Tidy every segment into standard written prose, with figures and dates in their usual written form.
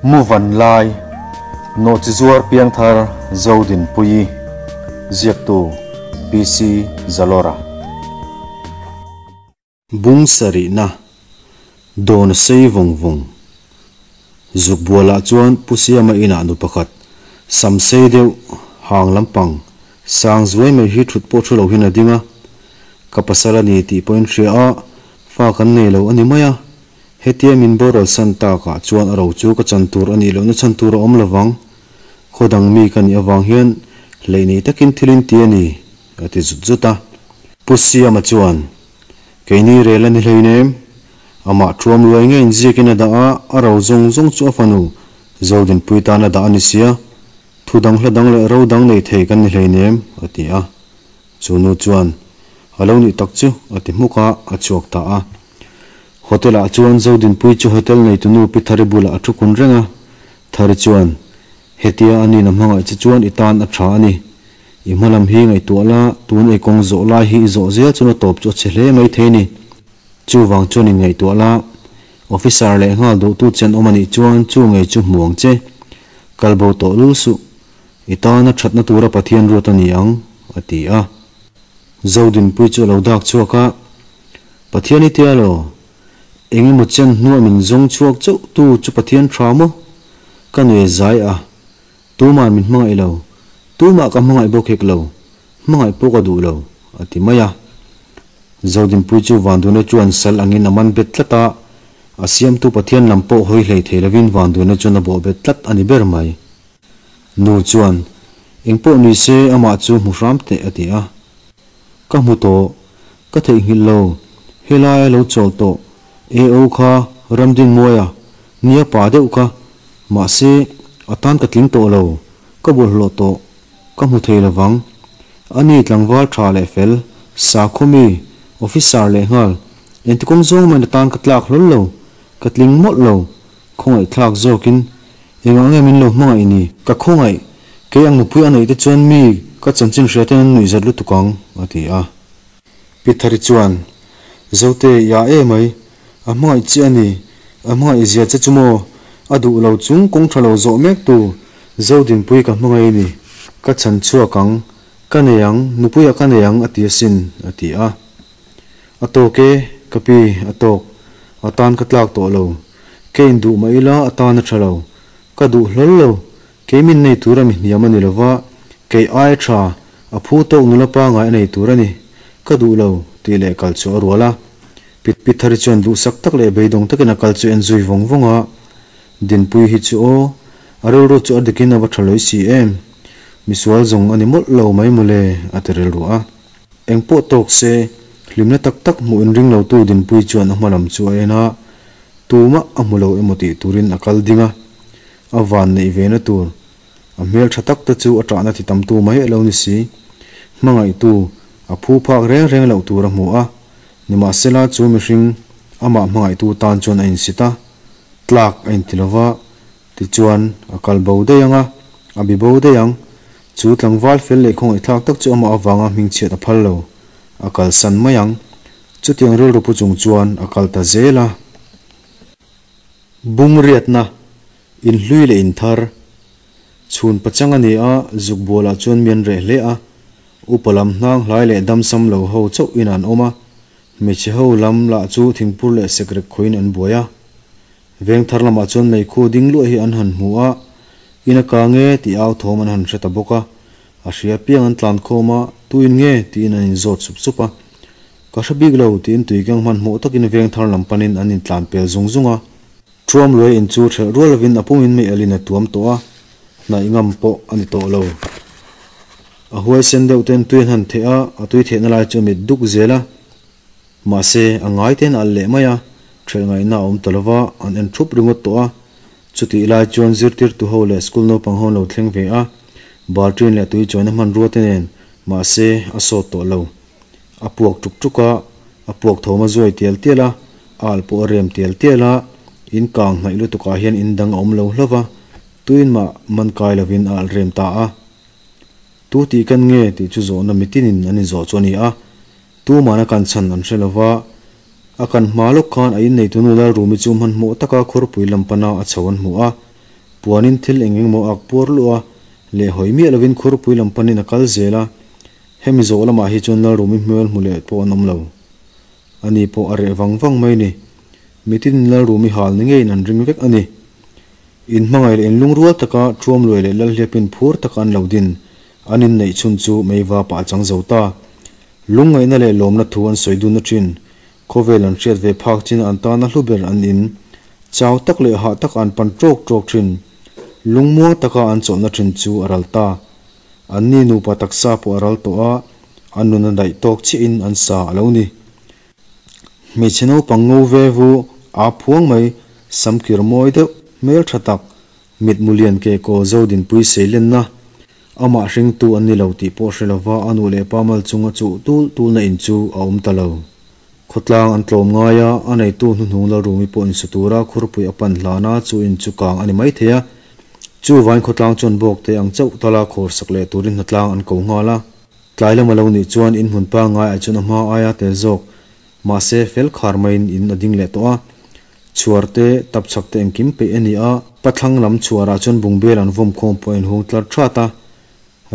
Mu van lai, Nawhchizuar piangthar Zodinpuii, ziaktu PC Zalora. Bung sarihna, Dawn a sei vawng vawng. Zukbualah chuan Pu Siama inah nu pakhat, sam sei deuh, hang lampang, sang zuai mai hi thut pawh thu lo hian a ding a. Ka pasal a ni tih pawhin hria a, fa kan nei lo a ni mai a. Hetia min boral san takah chuan a ro chu ka chan tur a nih lohna chhan tur a awm lovang. Khaw dang mi ka nih avang hian hleih nei takin thil in ti a ni, a ti zut zut a. Pu Siama chuan, Keini rel a ni hleinem. Amah thuam luai ngei inziakin a dah a, a ro zawng zawng chu a fanu Zodinpui tan a dah a ni sia. Thu dang hla dang leh ro dang nei thei kan ni hleinem, a ti a. Chu nu chuan, A lo nih tak chu, a ti hmuk a, a chhuak ta a. Hotel ah chuan Zodinpui chu hotel neitunu Pi Thari bulah a thu kun reng a. Thari chuan, Hetia a nin a hmangaih che chuan i tan a tha a ni. I hmalam hi ngaihtuah la, tun ei kawng zawh lai hi i zawh zel chuan a tawp chu a chhe hle mai thei ni. Chuvang chuan in ngaihtuah la, officer leh nghal duhtu che an awm a nih chuan chu ngei chu hmu ang che. Kal bo tawh lul suh. I tana thatna tura Pathian ruat a ni ang, a ti a. Zodinpui chu a lo dak chhuak a, Pathian i tia lo, eng emaw chen hnuah min zawng chhuak chauh tu chu Pathian tha maw? Ka nui zai a, tuma'n min hmangaih lo, tumah ka hmangaih bawk hek lo, hmangaih pawh ka duh lo, a ti mai a. Zodinpui chu Vanduaina chuan sal angin a man bet tlat a, a siamtu Pathian lam pawh hawi hlei thei lovin Vanduaina chuan a bawh bet tlat a ni ber mai. Nu chuan, Engpawh ni se amah chu hmu hram teh a ti a. Ka hmu tawh, ka theihnghilh lo, helai a lo chawl tawh, AO kha Ramdinmuaia, nia pa deuh kha, mahse a tan ka tling tawh lo, ka bawlhhlawh tawh, ka hmu thei lovang. Ani tlangval tha leh fel, sakhaw mi, officer lehnghal, engtikawng zawng maiin a tan ka tlak hlawl lo, ka tling mawlh lo, Khawngaihthlak zawkin, Engah nge min lo hmangaih ni? Ka khawngaih, kei ang nupui a neih te chuan mi ka chanchin hria ten an nuihzat lutuk ang, a ti a. Pi Thari chuan, Zote, i ah e mai, a hmangaih che a ni, a hmangaih zia che chu maw? A duh lo chung kawng tha lo zawh mek tu, Zodinpui ka hmangaih a ni, ka chhan chhuak ang, ka nei ang, nupuiah ka nei ang a ti asin, a ti a. A tawk e, ka pi, a tawk. A tan ka tlak tawh lo. Ka induh mah ila a tan a tha lo. Ka duh hlawl lo. Kei min nei tur a mi hniam a ni lo va, kei ai a tha, a phu tawk nula pangai a nei tur a ni. Ka duh lo, tih leh kal chu a rual a. Pi Pithari chuan duhsak tak leh beidawng takin a kal chu en zui vawng vawng a. Dinpui hi chu aw, a rilru chu a dikin a va tha lawih si em. Misual zawng a ni mawlh lo mai mawle, a ti rilru a. Eng pawh tawk se, hlimna tak tak hmuh inring lotu Dinpui chuan a hma lam chu a en a, tumah a hmu lo emaw tih turin a kal ding a, a van neih ve na tur, a hmel tha tak te chu a tahna ti tamtu mai a lo ni si. Hmangaihtu, a phu phak reng reng loh tur a hmu a, nimahsela chu mihring amah hmangaihtu tan chuan a insit a, tlak a inti lo va, Tichuan, a kal bo daih ang a, a bi bo daih ang. Chu tlangval fel leh khawngaihthlak tak chu amah avanga hmingchhiat a phal lo. A kalsan mai ang. Chutiang rilru pu chung chuan a kal ta zel a. Bung riatna, inhlui leh inthar. Chhun pachang a ni a, zuk bualah chuan mi an reh hle a. Upa lam hnang hlai leh damsam lo ho chauh in an awm a. Hmeichhe ho lam lah chu thingpur leh sekrek khawiin an buai a. Veng thar lamah chuan meikhu ding luah hi an han hmu a, in a kang e tih au thawm an han hre ta bawk a. A hria piang an tlan khawm a, tuin nge tiin an inzawt sup sup a. Ka hre bik lo tiin tuikeng hmanhmawh takin veng thar lam panin an intlan pel zung zung a. Thuam luai in chu ṭhelh rual lovin a pumin mei alin a tuam tawh a, hnaih ngam pawh a ni tawh lo. A huaisen deuh ten tui an han theh a, a tui thehna lai chu a mit duk zel a. Mahse, a ngai ten a alh leh mai a, ṭhelh ngaihna a awm ta lova, an en ṭhup ringawt tawh a. Chutih lai chuan zirtirtu ho leh school naupang ho an lo thleng ve a, balṭin leh tui chuaina hmanrua te nen, mahse, a sawt tawh lo. A puak ṭuk ṭuk a, a puak thawm a zuai tial tial a, a alh pawh a rem tial tial a, in kang hnaih lutukah hian in dang a awm lo hlauh va, tuin mah man kai lovin a alh rem ta a. Tu tih kan nge tih chu zawhna mitinin an inzawh chu a ni a. Tuman a kan chhan an hre lo va, a kan hma lawk khan a inneitu nu Lalrumi chu hmanhmawh taka khawrpui lam pana a chho an hmu a. Puanin thil eng eng maw ak puar luh a, lehhawi miah lovin khurpui lam panin a kal zel a. Hemi zawh lamah hi chuan Lalrumi hmel hmu leh pawh an awm lo. Ani pawh a reh vang vang mai ni. Mitin Lalrumi hal ni ngeiin an ring vek a ni. In hmangaih leh in lungrual taka Thuamluai leh Lalhliapin phur taka an lo din, an inneih chhun chu meiva pah a chang zo ta. Lungngaihna leh lawmna thu an sawi dun athin. Khawvel an hriat ve phak chin an tana hlu ber an in. Chau tak leh hah taka an pan tawk tawk thin. Lungmuang taka an chawlhna thin chu a ral ta. Anni nupa taksa pawh a ral tawh a, an nun a daih tawk chiahin an sa a lo ni. Hmeichhe naupang ngo ve vu aa phuang mai, samkir mawi deuh, hmel tha tak, mitmu lian ke kaw zo dinpui seilenna, amah hringtu an ni lo tih pawh hre lova a nu leh pa mal chunga chuh tul tulna in chu a awm ta lo. Khawtlang an tlawm ngai a, a neitu hnuhnung Lalrumi pawh insu tura khurpui a pan hlana chu in chu kang a ni maithei a. Chu vain khawtlang chuan bawk te ang chauh tala khawr sak leh turin hnatlang an ko nghal a. Tlai lam a lo nih chuan in hmun pangngai ah chuan a hma aia tel zawk. Mahse, fel khar maiin in a ding leh tawh a. Chhuar te, tap chhak te engkim peih a ni a. Pathlang lam chhuar ah chuan bungbel an vawm khawm pawh a inhung tlar that a.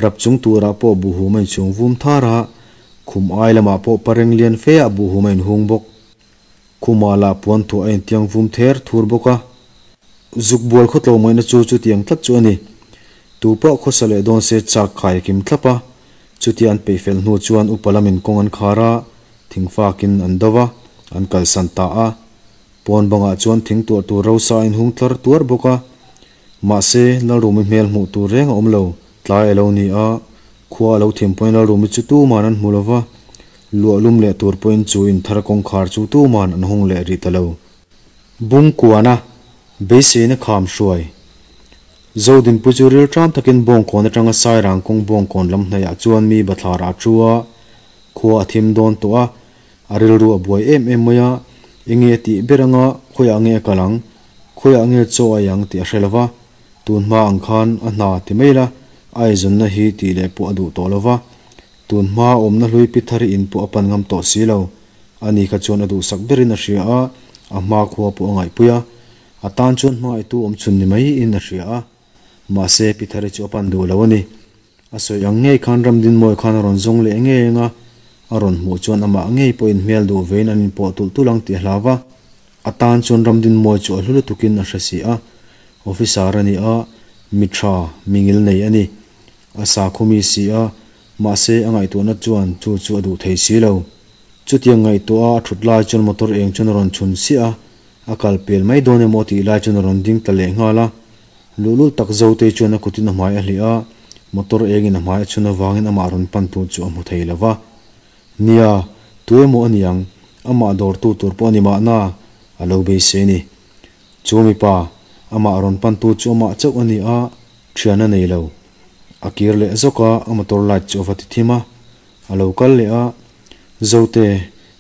Rap chung turah pawh buhhum a inchhung vum thar a. Khum ai lamah pawh pareng lian fe ah buhhum a inhung bawk. Khumah lah puan thuah a intiang vum ther thur bawk a. Zuk bual khaw tlawmngaihna chu chutiang tlat chu a ni. Tu pawh khawsa leh dawn se chak khai a kim thlap a. Chutia an peih fel hnu chuan upa lamin kawng an khar a, thingfakin an do va, an kalsan ta a. Pawn bangah chuan thing tuah tur rosa a inhung tlar tuar bawk a. Mahse, Lalrumi hmel hmuh tur reng a awm lo. Tlai a lo ni a, khua a lo thim pawhin Lalrumi chu tuman an hmu lo va. Luah lum leh tur pawhin chu inthar kawngkhar chu tuman an hawng leh rih ta lo. Bungkuana beiseina kham hruai. Zodinpui chu ril ṭam takin Bawngkawn aṭanga Sairang kawng Bawngkawn lam hnaihah chuan mi bathlar a ṭu a, khua a thim dawn tawh a, a rilru a buai em em mai a, enge a tih ber anga khawiah nge a kal ang, khawiah nge chaw a ei ang tih a hre lo va, tun hma ang khan a hna ti mai la, a eizawnna hi tih leh pawh a duh tawh lo va, tun hma awmna hlui pi thar in pawh a pan ngam tawh si lo. Ani kha chuan a duhsak berin a hria a, a hma khua pawh a ngaihpui a, a tan chuan hmangaitu awm chhun ni maiin a hria a. Mahse, Pi Thari chu a pan duh lo a ni. A sawi ang ngei khan Ramdinmawi khan a rawn zawng leh ngei ang a, a rawn hmuh chuan amah ngei pawhin hmel duh vein an inpawh tulh tulh ang tih a hlau va. A tan chuan Ramdinmawi chu a hlu lutukin a hre si a. Officer a ni a, mi tha, mi ngil nei a ni. A sakhaw mi si a, mahse a ngaihtuahna chuan chu chu a duh thei si lo. Chutiang ngaihtuah a a thut lai chuan motor eng chuan a rawn chhun siah a, a kal pel mai dawn emaw tih lai chuan a rawn ding ta leh nghal a. Luhlul tak Zotei chuan a kutin a hmai a hlih a, motor engin a hmai a chhun avangin amah rawn pan tur chu a hmu thei lo va. Nia, tu emaw a ni ang, amah dawrtu tur pawh a ni mahna, a lo beisei a ni. Chu mipa, amah rawn pantu chu amah chauh a ni a, thian a nei lo. A kir leh zawk a, a motor light chu a va ti thim a. A lo kal leh a, Zote,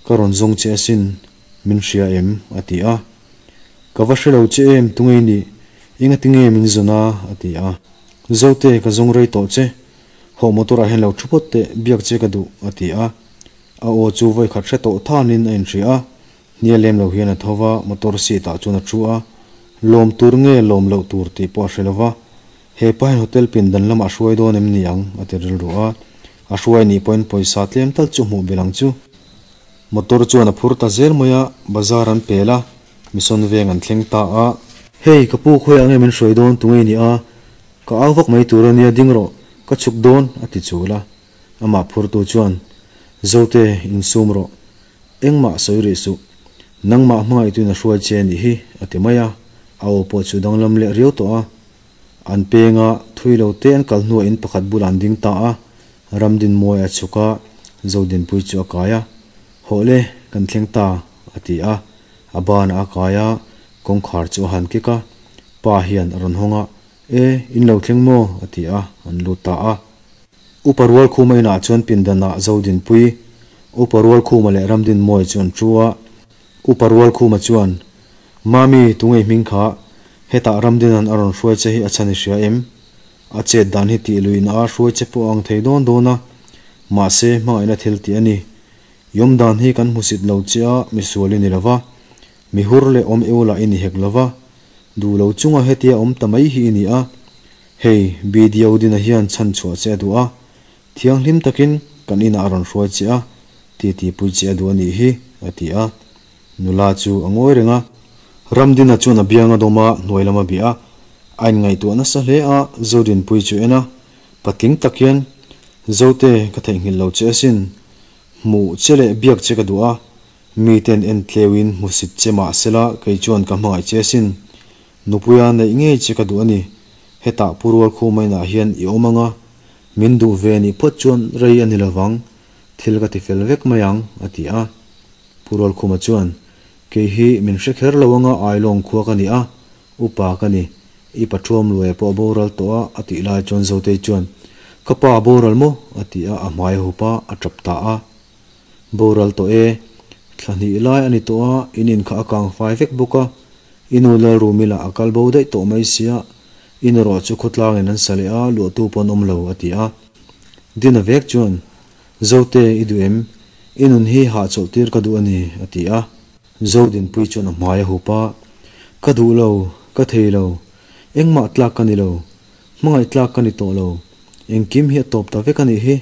ka rawn zawng che asin, min hria em? a ti a. Ka va hre lo che em, tunge i nih? Engati nge min zawn a? a ti a. Zote, ka zawng rei tawh che. Hawh motor ah hian lo thu phawt teh, biak che ka duh, a ti a. A aw chu vawikhat hre tawh thanin a inhria a. Hnial lem lo hian a tho va, motor seat ah chuan a thu a. Lawm tur nge lawm loh tur tih pawh a hre lo va. He pa hian hotel pindan lamah a hruai dawn em ni ang? a ti rilru a. A hruai nih pawhin pawisa tlem tal chu hmuh belh ang chu. Motor chuan a phur ta zel mai a, bazar an pel a, mission veng an thleng ta a. Hei, ka pu khawiah nge min hruai dawn tunge ni a? Ka au vak mai tur a nia, ding rawh, ka chhuk dawn, a ti chul a. Amah phurtu chuan, Zote, insum rawh. Engmah sawi rih suh. Nangmah hmangaihtuin a hruai che nih hi, a ti mai a. A aw pawh chu danglam leh riau tawh a. An peng a, thui lo te an kal hnuah in pakhat bulah an ding ta a, Ramdinmawi a chhuk a, Zodinpui chu a kai a. Hawh le, kan thleng ta, a ti a. A banah a kai a, kawngkhar chu a han kik a. Pa hian a rawn hawng a, E, in lo thleng maw? a ti a, an lut ta a. Upa Rualkhuma inah chuan pindanah Zodinpui, Upa Rualkhuma leh Ramdinmawi chu an thu a. Upa Rualkhuma chuan, Mami, tunge hming kha? Hetah Ramdina'n a rawn hruai che hi a chhan i hria em? A chet dan hi tih luiin a hruai che pawh a ang thei dawn dawn a. Mahse, hmangaihna thil tih a ni. I awm dan hi kan hmusit lo che a, misual i ni lo va. Mi hur leh awm eu lah i ni hek lo va. Duh lo chunga hetia awm ta mai hi i ni a. Hei, BDO Dina hian chhan chhuah che a duh a, thianghlim takin kan inah a rawn hruai che a, titi pui che a duh a nih hi, a ti a. Nula chu a ngawi reng a. Ramdina chuan a biang a dawm a, hnuai lam a bih a. A inngaihtuah nasa hle a, Zodinpuii chu en a. Patling tak hian, Zote, ka theihnghilh lo che asin. Hmuh che leh biak che ka duh a. Miten en tleuin hmusit che mah sela kei chuan ka hmangaih che asin. Nupuia neih ngei che ka duh a ni. Hetah Pu Rualkhuma inah hian i awm ang a, min duh ve nih phawt chuan rei a ni lovang, thil ka ti fel vek mai ang, a ti a. Pu Rualkhuma chuan, Kei hi min hre kher lo anga Ailawng khua ka ni a, upa ka ni. I pathuam luaia pawh a boral tawh a, a tih lai chuan Zotei chuan, Ka pa a boral maw? a ti a, a hmai a hup a, a tap ta a. Boral tawh e. Thla hnih lai a ni tawh a, in in kha a kang fai vek bawk a. I nu Lalrumi lah a kal bo daih tawh mai sia, i nu rawh chu khawtlangin an sa leh a, luahtu pawh an awm lo, a ti a. Dina vek chuan, Zote, i duh em? I nun hi hahchawlh tir ka duh a ni, a ti a. Zodinpui chuan a hmai a hup a, Ka duh lo, ka thei lo, engmah tlak ka ni lo, hmangaih tlak ka ni tawh lo, engkim hi a tawp ta vek a nih hi,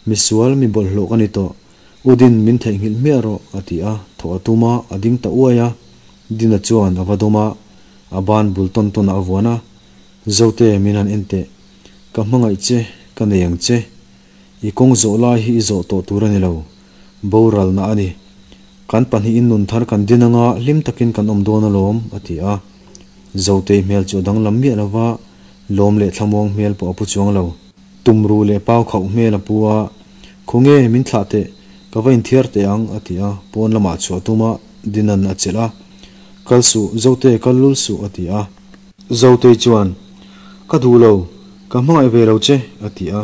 misual, mi bawlhhlawh ka ni tawh, U Din min theihnghilh hmiah rawh, a ti a, thawh a tum a, a ding ta uai a, Dina chuan a va dawm a, a ban bul tawn tawn ah a vuan a, Zote min han en teh, ka hmangaih che, ka nei ang che, i kawng zawh lai hi i zawh tawh tur a ni lo, boralna a ni. Kan pahnihin nun thar kan din anga hlim takin kan awm dawn alawm, a ti a. Zotei hmel chu a danglam miah lo va, lawm leh thlamuang hmel pawh a pu chuang lo. Tumruh leh pau khauh hmel a pu a, Khawnge min thlah teh, ka va inthiar teh ang, a ti a. Pawn lamah chhuah tum a, Dinan a chelh a. Kal suh, Zote, kal lul suh, a ti a. Zotei chuan, Ka duh lo, ka hmangaih ve lo che, a ti a.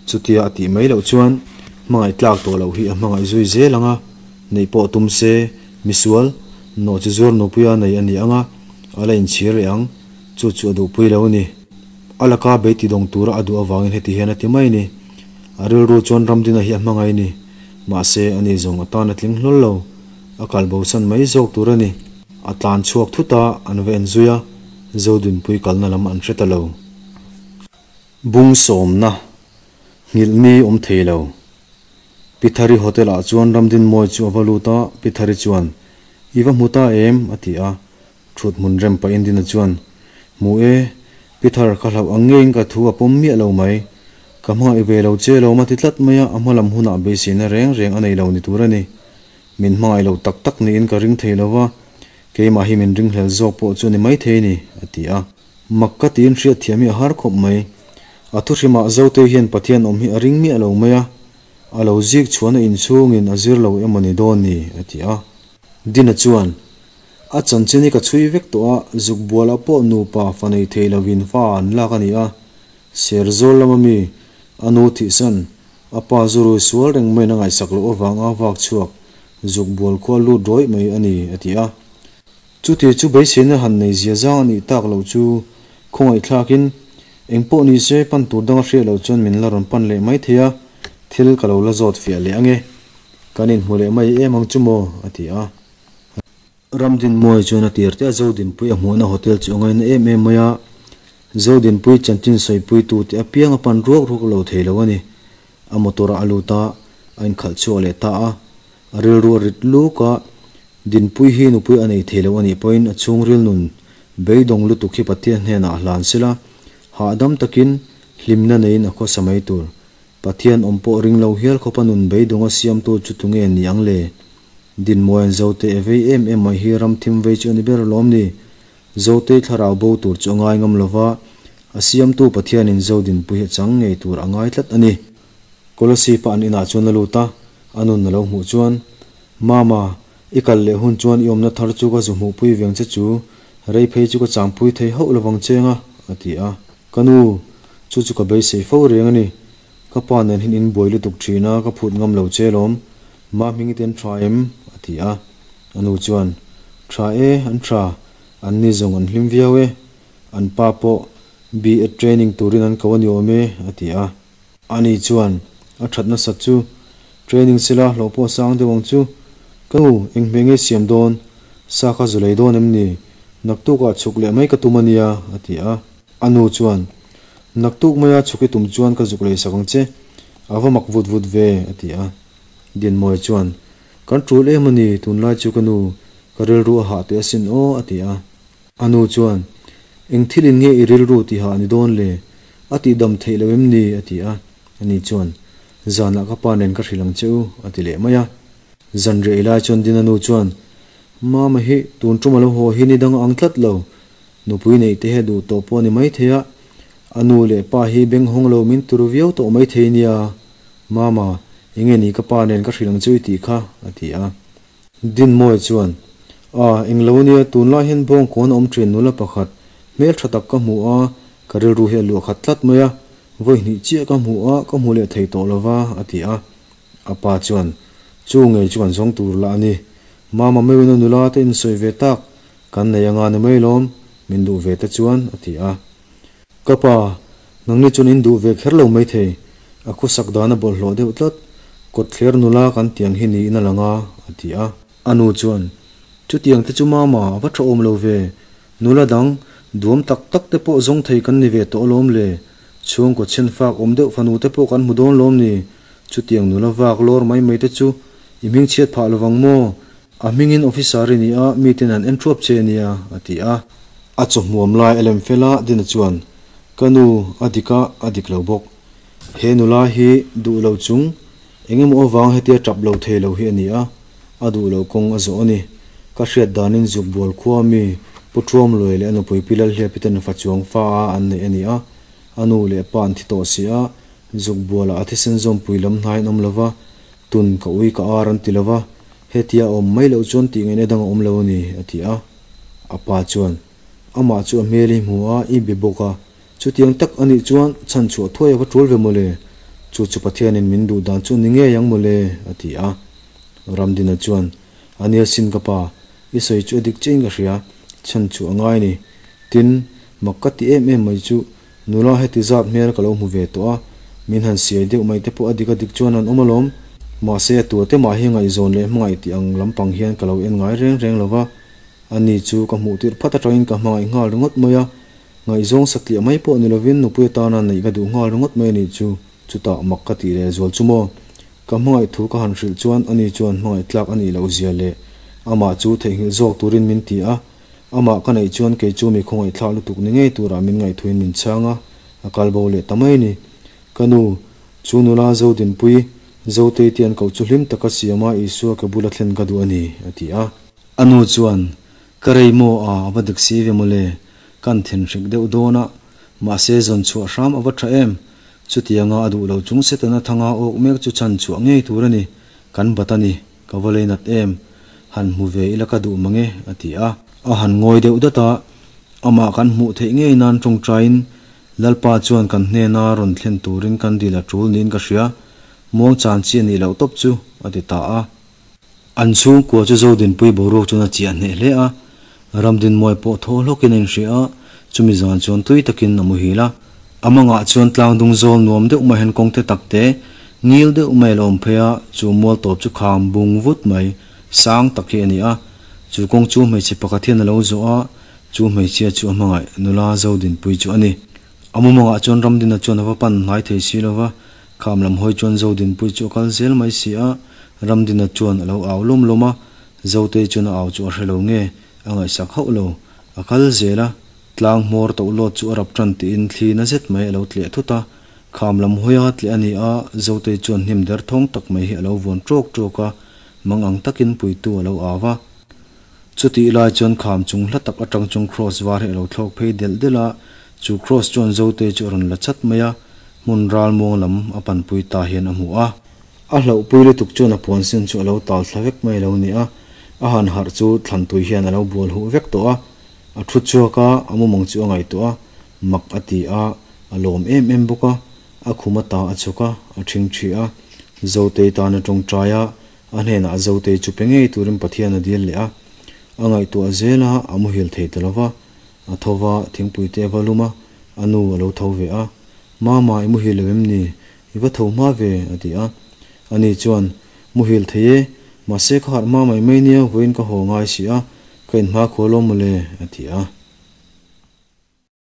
Chutia a tih mai loh chuan hmangaih tlak tawh loh hi a hmangaih zui zel ang a, neih pawh tum se, misual, nawh chi zuar nupuia nei a ni ang a, a la inchhir leh ang, chu chu a duhpui lo a ni. A laka bei ti dawng tura a duh avangin heti hian a ti mai a ni. A rilru chuan Ramdina hi a hmangaih a ni. Mahse, ani zawng a tan a tling hlawl lo. A kal bosan mai zawk tur a ni. A tlan chhuak thut a, an va en zui a, Zodinpui kalna lam an hre ta lo. Bung sawmna, nghilh ni awm thei lo. Pithari hotel ah chuan Ramdinmawi chu a va lut a, Pithari chuan, I va hmu ta em? a ti a. Thut hmun rem pahin Dina chuan, Hmu e, Pithar ka hlauh ang ngeiin ka thu a pawm miah lo mai. Ka hmangaih ve lo che lo ma ti tlat mai a, a hma lam hunah beiseina reng reng a nei lo ni tur a ni. Min hmangaih lo tak tak niin ka ring thei lo va, keimah hi min ringhlel zawk pawh chu a ni maithei ni, a ti a. Mak ka tiin hriatthiam hi a har khawp mai. A thuhrimah Zotei hian Pathian awm hi a ring miah lo mai a, a lo zik chhuahna inchhungin a zir lo emaw ni dawn ni, a ti a. Dina chuan, A chanchin hi ka chhui vek tawh a, Zukbualah pawh nupa fa nei thei lovin fa an lak a ni a, Serzawl lama mi, a nu thihsan, a pa zu rui sual reng maiin a ngaihsak loh avanga vak chhuak Zukbual khua lut rawih mai a ni, a ti a. Chuti chu beiseina han nei zia zang a nih tak loh chu khawngaihthlakin eng pawh ni se pan tur danga hriat loh chuan min la rawn pan leh mai thei a, thil ka lo la zawt fiah leh ange. Kan inhmu leh mai em ang chu maw? a ti a. Ramdinmuai chuan a tir te a Zodinpui a hmuhna hotel chu a ngaina em em mai a, Zodinpui chanchin sawipuitu te apiang a pan ruak ruak lo thei lo a ni. A motor ah a lut a, a inkhalh chhuak leh ta a. A rilru a rit luk a, Dinpui hi nupui a nei thei lo a nih pawhin a chhungril nun beidawng lutuk hi Pathian hnenah a hlan sila, hahdam takin hlimna neiin a khawsa mai tur. Pathian awm pawh ring lo hial khawpa nun beidawng a siamtu chu tunge ni ang le? Dinmawian Zote e vei em em mai hi ram thim vei chu a ni ber alawm ni. Zotei thlarau bo tur chu a ngai ngam lova, a siamtu Pathianin Zo Dinpui hi a chang ngei tur a ngai tlat a ni. Kolosip-a an inah chuan a lut a, a nun a lo hmuh chuan, Mama, i kal leh hun chuan i awmna thar chu ka zu hmuhpui veng che chu, rei phei chu ka changpui thei hauh lovang cheng a, a ti a. Ka nu, chu chu ka beisei fo reng a ni. Ka pa nen hian in buai lutuk thin a, ka phut ngam lo che lawm. Ma hming i ten tha em? a ti a. A nu chuan, Tha e, an tha. An ni zawng an hlim viau e. An pa pawh B.Ed training turin an ko a ni awm e, a ti a. Ani chuan, A that nasat chu, training sela hlawh pawh a sang deuh ang chu. Ka nu, eng hmeh nge siam dawn? Sa kha zu lei dawn em ni? Naktukah chhuk leh mai ka tum a nia, a ti a. A nu chuan, Naktuk maia chhuk i tum chuan ka zuk leisak ang che, a va mak vut vut ve, a ti a. Dinmawia chuan, Kan tul em a ni, tunlai chu ka nu, ka rilru a hah teh asin aw, a ti a. A nu chuan, Eng thilin nge i rilru tihah ni dawn le? A tihdam theih lo em ni? a ti a. Ani chuan, Zanah ka pa nen ka hrilh ang che u, a ti leh mai a. Zan rei lai chuan Dina nu chuan, Mama hi tun tum a lo haw hi ni dang a ang tlat lo. Nupui neih te hi a duh tawh pawh a ni maithei a, a nu leh pa hi beng hawng lo min tur viau tawh maithei nia. Mama, enge ni ka pa nen ka hrilh ang che u i tih kha? a ti a. Dinmawia chuan, A, englo ania, tunlai hian bawngkawn a awm ṭhin nula pakhat, hmel ṭha tak ka hmu a, ka rilru hi a luah khat tlat mai a, vawi hnih chiah ka hmu a, ka hmu leh thei tawh lo va, a ti a. A pa chuan, Chu ngei chu kan zawng tur lah a ni. Mama meuhin a nula te insawi ve tak, kan nei anga ni mai lawm, min duh ve te chuan, a ti a. Ka pa, nangni chuan in duh ve kher lo maithei, a khawsak dan a bawlhhlawh deuh tlat, kawtthler nula kan tiang hi niin a lang a, a ti a. A nu chuan, Chutiang te chu mama, a va tha awm lo ve, nula dang, duam tak tak te pawh zawng thei kan ni ve tawh alawm le, chhungkaw chhen fak awm deuh fanu te pawh kan hmu dawn lawm ni, chutiang nula vak lawr mai mai te chu i hming chhiat phah lovang maw? A hmingin officer i ni a, miten an en thuap che nia, a ti a. A chawhmuam lai a lem fel a, Dina chuan, Ka nu, a dik a, a dik lo bawk. He nula hi duh lo chung, eng emaw avang hetia tap lo thei lo hi a ni a, a duh loh kawng a zawh a ni. Ka hriat danin Zukbual khua mi Pu Thuamluai leh a nupui Pi Lalhliapi ten fa chuang fa a an neih a ni a, a nu leh pa an thi tawh si a, Zukbualah a thisen zawmpui lam hnai an awm lo va, Tun ka ui ka ar an ti lo va, hetia a awm mai loh chuan tih ngaihna dang a awm lo a ni, a ti a. A pa chuan, Amah chu a hmel i hmu a, i be bawk a. Chutiang tak a nih chuan chhan chhuah thuai a va tul ve mawle. Chu chu Pathianin min duh dan chu ni ngei ang mawle, a ti a. Ramdina chuan, A nia sin ka pa, i sawi chu a dik chiahin ka hria, chhan chu a ngai a ni. Tin, mak ka ti em em mai chu, Nula heti zat hmel ka lo hmu ve tawh a, min han siai deuh mai te pawh a dik a dik chuan an awm alawm. Mahse a tua te mah hi ngaihzawn leh hmangaih tih ang lampang hian ka lo en ngai reng reng lo va, ani chu ka hmuh tirh phat atangin ka hmangaih nghal ringawt mai a, ngaihzawng satliah mai pawh ni lovin nupui atana neih ka duh nghal ringawt mai a nih chu, chutah mak ka tih leh zual chu maw. Ka hmangaih thu ka han hrilh chuan ani chuan hmangaih tlak a nih loh zia leh amah chu theihnghilh zawk turin min ti a, Amah ka neih chuan kei chu mi khawngaihthlak lutuk ni ngei turah min ngaihtuahin min chhang a, a kal bo leh ta mai a ni. Ka nu, chu nula Zodinpui, Zotei te an koh chu hlim taka siama Isua ka bula thlen ka duh a ni, a ti a. A nu chuan, Ka rei maw a, a va dik si ve mawle, kan thinhrik deuh dawn a, mahse zawn chhuah hram a va tha em, chutianga a duh lo chung Setana thanga awk mek chu chhan chhuah ngei tur a ni, kan bat a ni. Ka va lei nat em? Han hmu ve ila ka duh mang e, a ti a. A han ngawi deuh dat a, amah kan hmuh theih ngei nan tawngtaiin Lalpa chuan kan hnena rawn thlen turin kan dil a tul niin ka hria, muang chan chi a nih loh tawp chu, a ti ta a. An chhungkua chu Zodinpui boruak chuan a chiah hneh hle a, Ramdinmuai pawh thaw hlawkin a inhria a, chumi zan chuan tui takin a muhil a. A mangah chuan tlang dung zawl nuam deuh mai hian kawngte takte ngil deuh mai a lo awm phei a, chu mual tawp chu kham bung vut mai, sang tak hi a ni a. Chu kawng chu hmeichhe pakhat hian a lo zawh a, chu hmeichhia chu a hmangaih nula Zodinpui chu a ni. A mumangah chuan Ramdina chuan a va pan hnai thei si lo va, kham lam hawi chuan Zodinpui chu a kal zel mai si a, Ramdina chuan a lo au lawm lawm a, Zotei chuan a au chu a hre lo nge, a ngaihsak hauh lo. A kal zel a, tlang hmawr toh lawt chu a rap tan tiin thli na zet mai a lo tleh thut a. Kham lam hawia tleh a ni a, Zotei chuan hnim der thawng tak mai hi a lo vuan ṭawk ṭawk a, mang ang takin puitu a lo au a. Chutih lai chuan kham chung hla tak atang chuan kraws var hi a lo thlawk phei delh delh a, chu kraws chuan Zotei chu a rawn la chat mai a, hmun ral muang lam a panpui ta hian a hmu a. A hlauhpui lutuk chuan a puan sen chu a lo tal thla vek mai lo ni a, a han harh chu thlantui hian a lo bual huh vek tawh a, a thu chhuak a, a mumang chu a ngaihtuah a, mak a ti a, a lawm em em bawk a, a khum ata a chhuk a, a ṭhing ṭhi a, Zotei tan a ṭawngṭai a, a hnenah Zotei chu pe ngei turin Pathian a dil leh a, a ngaihtuah zel a, a muhil thei ta lo va, a tho va, thingpui te a va lum a, a nu a lo tho ve a, Mama i muhil lo em ni? I va tho hma ve, a ti a. Ani chuan, Muhil thei e, mahse ka harh hma mai mai nia, vawiin ka haw ngai si a, Ka inhmakhua lawm mawle, a ti a.